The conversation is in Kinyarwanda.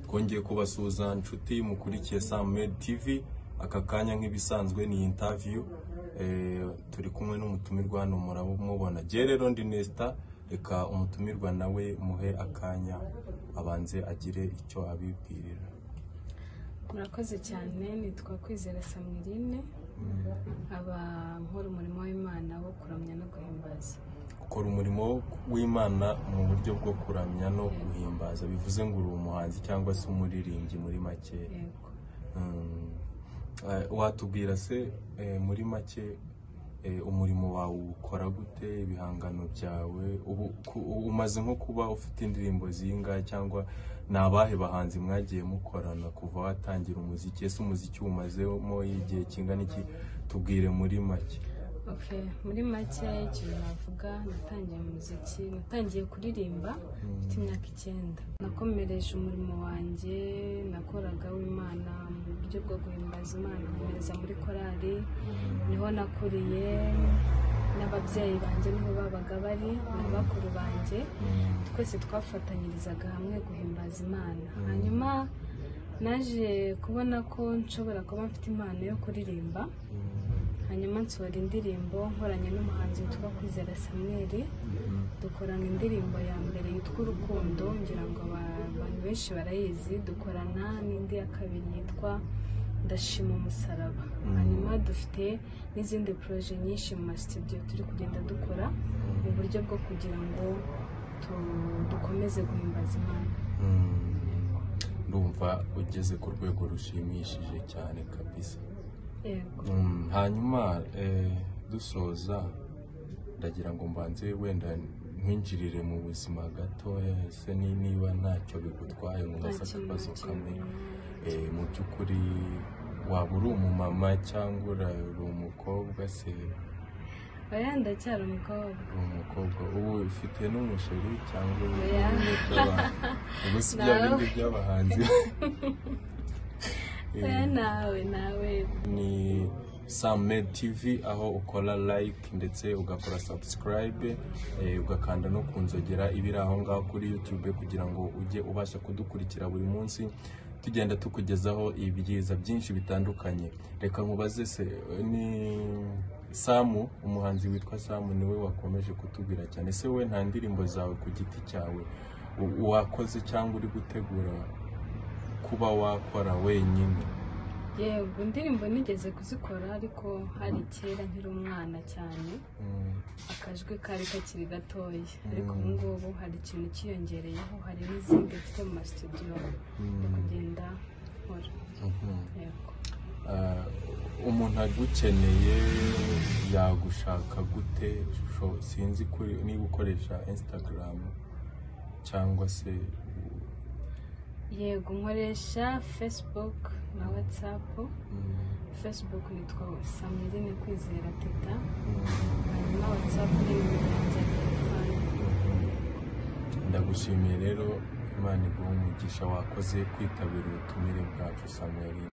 Twongeye kubasuhuza nshuti mukurikiye Sam TV. Aka kanya nk'ibisanzwe ni interview, turi kumwe n'umutumirwa hano murabumubona. Je rero ndi Nesta, reka umutumirwa nawe muhe akanya abanze agire icyo abibwirira. Murakoze cyane, nitwa Kwizera Samueline, aba nkora umurimo w'Imana wo kuramya no guhimbaza. Ukora umurimo w'Imana mu buryo bwo kuramya no guhimbaza, bivuze ngo uri umuhanzi cyangwa se umuririmbyi muri make. Yego. Watubwira se muri make umurimo wawe ukora gute, ibihangano byawe ubu umaze nko kuba ufite indirimbo zingahe, cyangwa ni abahe bahanzi mwagiye mukorana kuva watangira umuziki? Ese umuziki umazemo igihe kingana iki? Tubwire muri make. Okay, muri make ikintu navuga, natangiye umuziki, natangiye kuririmba mfite imyaka 9. Nakomereje umurimo wanjye nakoraga w'Imana mu buryo bwo guhimbaza Imana, nkomereza muri korali, niho nakuriye n'ababyeyi banjye niho babaga bari na bakuru banjye, twese twafatanyirizaga hamwe guhimbaza Imana. Hanyuma naje kubona ko nshobora kuba mfite impano yo kuririmba, hanyuma nsohora indirimbo nkoranye n'umuhanzi witwa Kwizera Samuel, dukorana indirimbo ya mbere yitwa Urukundo, ngira ngo abantu benshi barayizi. Dukorana n'indi ya kabiri yitwa Ndashima Umusaraba. Hanyuma dufite n'izindi proje nyinshi mu masitudiyo turi kugenda dukora mu buryo bwo kugira ngo dukomeze guhimbaza Imana. Ndumva ugeze ku rwego rushimishije cyane kabisa. Yego. Hanyuma dusoza ndagira ngo mbanze wenda nkwinjirire mu buzima gatoya, ese niba ntacyo bigutwaye ngo Nta ubaze kintu akabazo na kamwe. kimwe. Mu by'ukuri waba uri umumama cyangwa uri umukobwa se? Oya, ndacyari umukobwa. Uri umukobwa, ubu ufite n'umusheri cyangwa Oya. ubwo si bya Nawe. bindi by'abahanzi? Oya, nawe nawe. Ni Sam TV, aho ukora like ndetse ugakora subscribe, ugakanda no ku nzogera ibiri aho ngaho kuri YouTube kugira ngo ujye ubasha kudukurikira buri munsi, tugenda tukugezaho ibyiza byinshi bitandukanye. Reka nkubaze se, ni Samu, umuhanzi witwa Samu niwe wakomeje kutubwira cyane, ese we nta ndirimbo zawe ku giti cyawe wakoze cyangwa uri gutegura kuba wakora wenyine? Yego, indirimbo nigeze kuzikora, ariko hari kera nkiri umwana cyane, akajwi kari kakiri gatoya, ariko ubu ngubu hari ikintu cyiyongereyeho, hari n'izindi mfite mu masitudiyo yo kugenda nkora. Yego. Umuntu agukeneye yagushaka gute? Sinzi niba ukoresha Instagram cyangwa se? Yego, nkoresha Facebook na WhatsApp. Facebook nitwa Samueline Kwizera Teta, hanyuma WhatsApp ni nimero yanjye ya telefone. Ndagushimiye rero, Imana iguhe umugisha, wakoze kwitabira ubutumire bwacu Samuel.